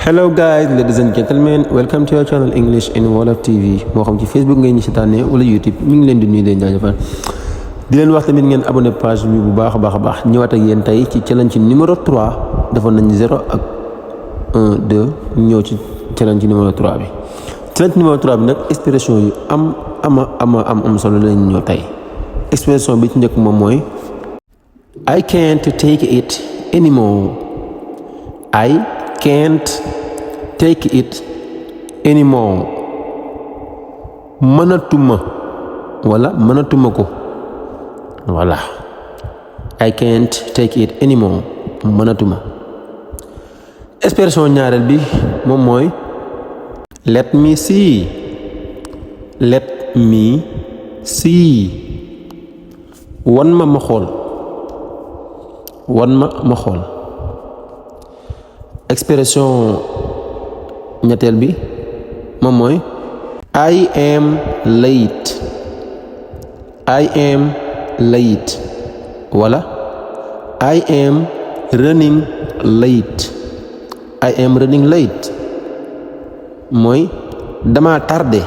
Hello guys, ladies and gentlemen, welcome to your channel English in Wolof TV. moo xam ci Facebook ngay ñu seetaanee wala YouTube mi ngi leen di nuyu leen jaajëfal di leen wax tamit ngeen abonné page bi bu baax a baax ñëwaat ak yéen tey ci challenge numéro 3 defoon nañ 0 ak 1 2 ñëw ci challenge numéro 3 bi. challenge numéro 3 bi nag expression yu am solo lañ ñëw tey expression bi ci njëkk moom mooy I can't take it anymore. I can't take it anymore. mënatuma wala mënatuma ko voilà I can't take it anymore mënatuma. expression ñaareel bi moom mooy let me see. let me see. wan ma xool. wan ma xool. expression ñetteel bi moom mooy I am late. I am late wala I am running late. I am running late mooy dama tardé.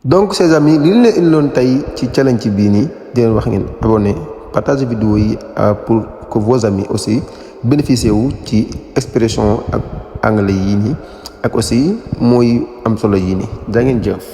donc ces amis li leen indiloon tey ci challenge bii nii di leen wax ngeen abonné partage vidéo yi pour que vos amis aussi bénéficier wu ci expression ak anglais yii nii ak aussi mooy am solo yii nii da ngeen jëf.